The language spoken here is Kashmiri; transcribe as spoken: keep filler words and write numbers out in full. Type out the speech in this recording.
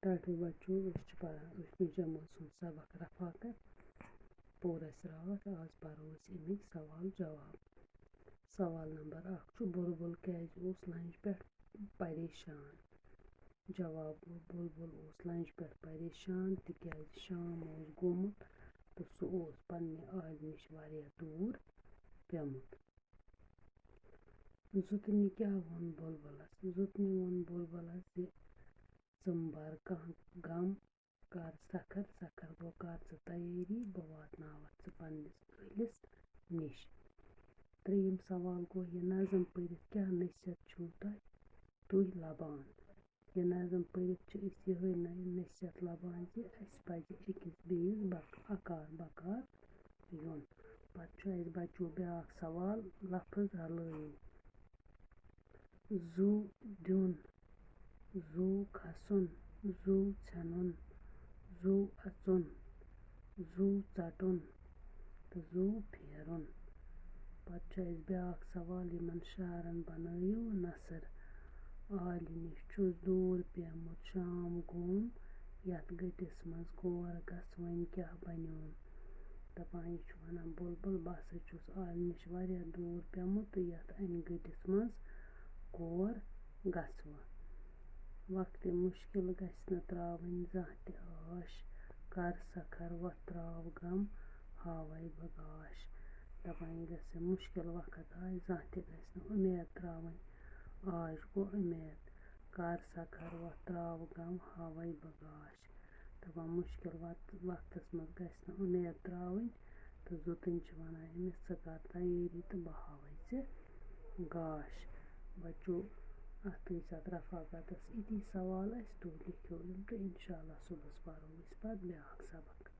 ٹاٹھیو بچو، أسۍ چھِ پران ٲٹھمہِ جمٲژ ہُنٛد سبق رفاقت۔ پوٚر اَسہِ راتھ، آز پرو أسۍ اَمِکۍ سوال جواب۔ سوال نمبر اکھ چھُ، بُلبُل کیٛازِ اوس لنجہِ پٮ۪ٹھ پریشان؟ جواب گوٚو، بُلبُل اوس لنجہِ پٮ۪ٹھ پریشان، تِکیٛازِ شام اوس گوٚمُت تہٕ سُہ اوس پننہِ آلہِ نِش واریاہ دوٗر پیوٚمُت۔ زُتنہِ کیٛاہ ووٚن بُلبُلس؟ زُتنہِ ووٚن بُلبُلس زِ، ژٕ مہٕ بر کانٛہہ غم، کر سکھر، سکھر گوٚو کر ژٕ تیٲری، بہٕ واتناوتھ ژٕ پننِس ٲلِس نِش۔ ترٛیٚیِم سوال گوٚو، یہِ نظم پٔرِتھ کیٛاہ نصیحت چھُو تۄہہِ، تُہۍ لبان؟ یہِ نظم پٔرِتھ چھِ أسۍ یِہوٚے نٔے نصیحت لبان زِ اَسہِ پَزِ أکِس بیٚیِس بک-، اکار بکار یُن۔ پتہٕ چھُ اَسہِ بچو بیٛاکھ سوال، لفظ رلٲیِو۔ زُو دیُن، زُو کھسُن، زُو ژھٮ۪نُن، زُو اَژُن، زُو ژَٹُن تہٕ زُو پھیرُن۔ پتہٕ چھُ اَسہِ بیٛاکھ سوال، یِمن شعرن بنٲیِو نثر۔ آلہِ نِش چھُس دوٗر پیوٚمُت، شام گوٚم، یَتھ گٔٹِس منٛز کور گژھٕ، وۄنۍ کیٛاہ بنیوم؟ دَپان، یہِ چھُ وَنان، بُلبُل، بہٕ ہسا چھُس آلہِ نِش واریاہ دوٗر پیوٚمُت تہٕ یَتھ اَنہِ گٔٹِس منٛز کور گژھٕ وۄنۍ؟ وقتِ مُشکِل گژھِ نہٕ ترٛاوٕنۍ زانٛہہ تہِ آش، کر سکھر وۄتھ ترٛاو غم، ہاوَے بہٕ گاش۔ دَپان، ییٚلہِ اَسہِ مُشکِل وقت آسہِ، زانٛہہ تہِ گژھِ نہٕ اُمید ترٛاوٕنۍ۔ آش گوٚو اُمید۔ کر سکھر وۄتھ ترٛاو غم، ہاوَے بہٕ گاش۔ دَپان، مُشکِل وقت-، وقتَس منٛز گژھِ نہٕ اُمید ترٛاوٕنۍ تہٕ زُتٕنۍ چھِ وَنان أمِس، ژٕ کر تیٲری تہٕ بہٕ ہاوَے ژےٚ گاش۔ بچو، اَتھ تُہۍ ساتھ رفاقتَس یِتی سوال اَسہِ، تُہۍ لیکھِو یِم تہٕ اِنشاء اللہ صُبحَس پَرو أسۍ پَتہٕ بیٛاکھ سبق۔